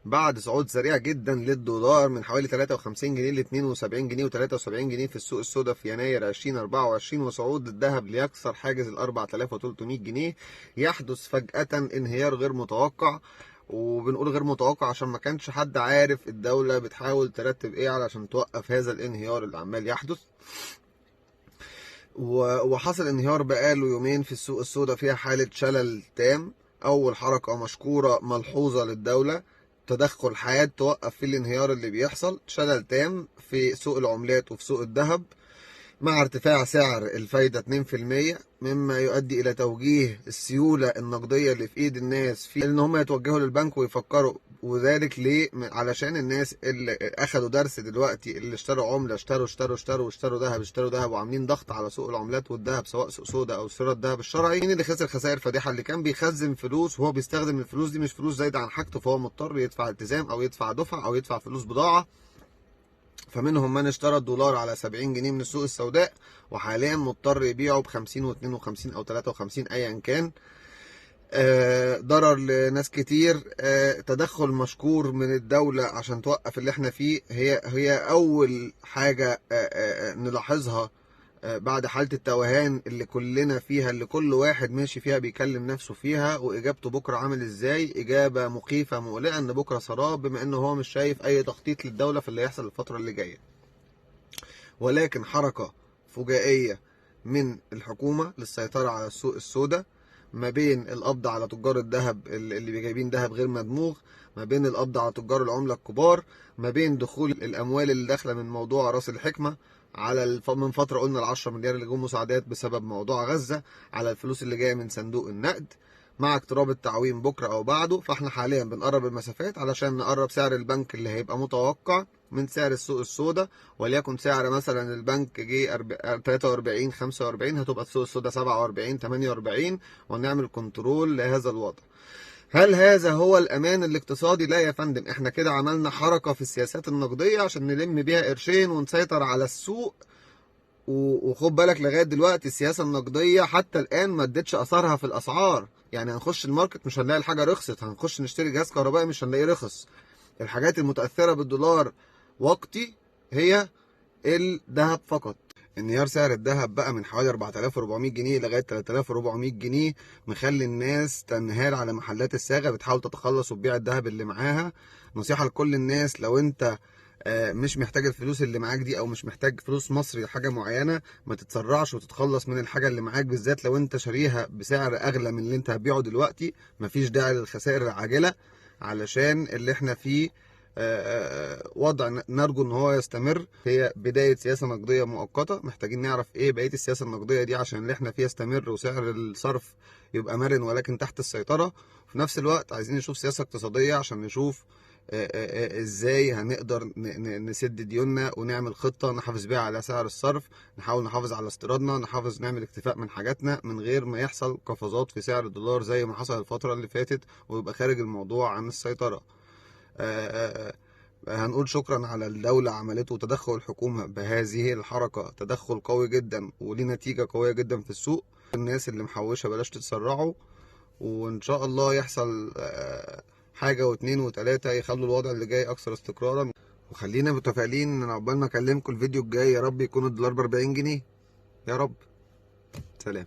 بعد صعود سريع جدا للدولار من حوالي 53 جنيه ل 72 جنيه و73 جنيه في السوق السوداء في يناير 2024، وصعود الذهب ليكسر حاجز ال 4300 جنيه، يحدث فجأة انهيار غير متوقع. وبنقول غير متوقع عشان ما كانش حد عارف الدولة بتحاول ترتب ايه علشان توقف هذا الانهيار اللي عمال يحدث. وحصل انهيار بقاله يومين في السوق السوداء، فيها حالة شلل تام. أول حركة مشكورة ملحوظة للدولة، تدخل حاد توقف في الانهيار اللي بيحصل، شلل تام في سوق العملات وفي سوق الذهب، مع ارتفاع سعر الفايدة 2%، مما يؤدي إلى توجيه السيولة النقدية اللي في إيد الناس في إن هم يتوجهوا للبنك ويفكروا. وذلك ليه؟ علشان الناس اللي أخدوا درس دلوقتي، اللي اشتروا عملة، اشتروا اشتروا اشتروا واشتروا ذهب، اشتروا ذهب، وعاملين ضغط على سوق العملات والذهب، سواء سوق سودا أو شراء الذهب الشرعي. مين اللي خسر خسائر فادحة؟ اللي كان بيخزن فلوس وهو بيستخدم الفلوس دي مش فلوس زايدة عن حاجته، فهو مضطر يدفع التزام أو يدفع دفعة أو يدفع فلوس بضاعة. فمنهم من اشترى الدولار على 70 جنيه من السوق السوداء، وحاليا مضطر يبيعه ب 50 و52 او 53 ايا كان. ضرر لناس كتير. تدخل مشكور من الدولة عشان توقف اللي احنا فيه. هي اول حاجة نلاحظها بعد حالة التوهان اللي كلنا فيها، اللي كل واحد ماشي فيها بيكلم نفسه فيها، وإجابته بكرة عامل إزاي؟ إجابة مخيفة مقلقة، إن بكرة سراب، بما إنه هو مش شايف أي تخطيط للدولة في اللي هيحصل الفترة اللي جاية. ولكن حركة فجائية من الحكومة للسيطرة على السوق السوداء، ما بين القبض على تجار الذهب اللي جايبين ذهب غير مدموغ، ما بين القبض على تجار العملة الكبار، ما بين دخول الأموال اللي داخلة من موضوع راس الحكمة على من فترة قلنا ال10 مليار اللي جم مساعدات بسبب موضوع غزة، على الفلوس اللي جاية من صندوق النقد، مع اقتراب التعويم بكرة أو بعده. فاحنا حاليا بنقرب المسافات علشان نقرب سعر البنك اللي هيبقى متوقع من سعر السوق السوداء، وليكن سعر مثلا البنك جه 43 45، هتبقى السوق السوداء 47 48، ونعمل كنترول لهذا الوضع. هل هذا هو الأمان الاقتصادي؟ لا يا فندم، احنا كده عملنا حركة في السياسات النقدية عشان نلم بيها قرشين ونسيطر على السوق. وخد بالك لغاية دلوقتي السياسة النقدية حتى الآن ما ادتش أثرها في الأسعار. يعني هنخش الماركت مش هنلاقي الحاجة رخصت، هنخش نشتري جهاز كهربائي مش هنلاقيه رخص. الحاجات المتأثرة بالدولار وقتي هي الذهب فقط. انهيار سعر الذهب بقى من حوالي 4400 جنيه لغاية 3400 جنيه مخلي الناس تنهار على محلات الصاغه، بتحاول تتخلص وتبيع الذهب اللي معاها. نصيحة لكل الناس، لو انت مش محتاج الفلوس اللي معاك دي، او مش محتاج فلوس مصري لحاجة معينة، ما تتسرعش وتتخلص من الحاجة اللي معاك، بالذات لو انت شاريها بسعر اغلى من اللي انت هتبيعه دلوقتي. مفيش داعي للخسائر العاجلة، علشان اللي احنا فيه وضع نرجو ان هو يستمر. هي بداية سياسة نقدية مؤقتة، محتاجين نعرف ايه بقية السياسة النقدية دي عشان اللي احنا فيه يستمر وسعر الصرف يبقى مرن ولكن تحت السيطرة. في نفس الوقت عايزين نشوف سياسة اقتصادية عشان نشوف ازاي هنقدر نسد ديوننا ونعمل خطة نحافظ بيها على سعر الصرف، نحاول نحافظ على استيرادنا، نحافظ نعمل اكتفاء من حاجاتنا من غير ما يحصل قفزات في سعر الدولار زي ما حصل الفترة اللي فاتت ويبقى خارج الموضوع عن السيطرة. هنقول شكرا على الدولة عملته وتدخل الحكومة بهذه الحركة، تدخل قوي جدا وليه نتيجة قوية جدا في السوق. الناس اللي محوشة بلاش تتسرعوا، وإن شاء الله يحصل حاجة واثنين وثلاثة يخلوا الوضع اللي جاي أكثر استقرارا. وخلينا متفائلين إن عقبال ما أكلمكم الفيديو الجاي يا رب يكون الدولار ب 40 جنيه يا رب. سلام.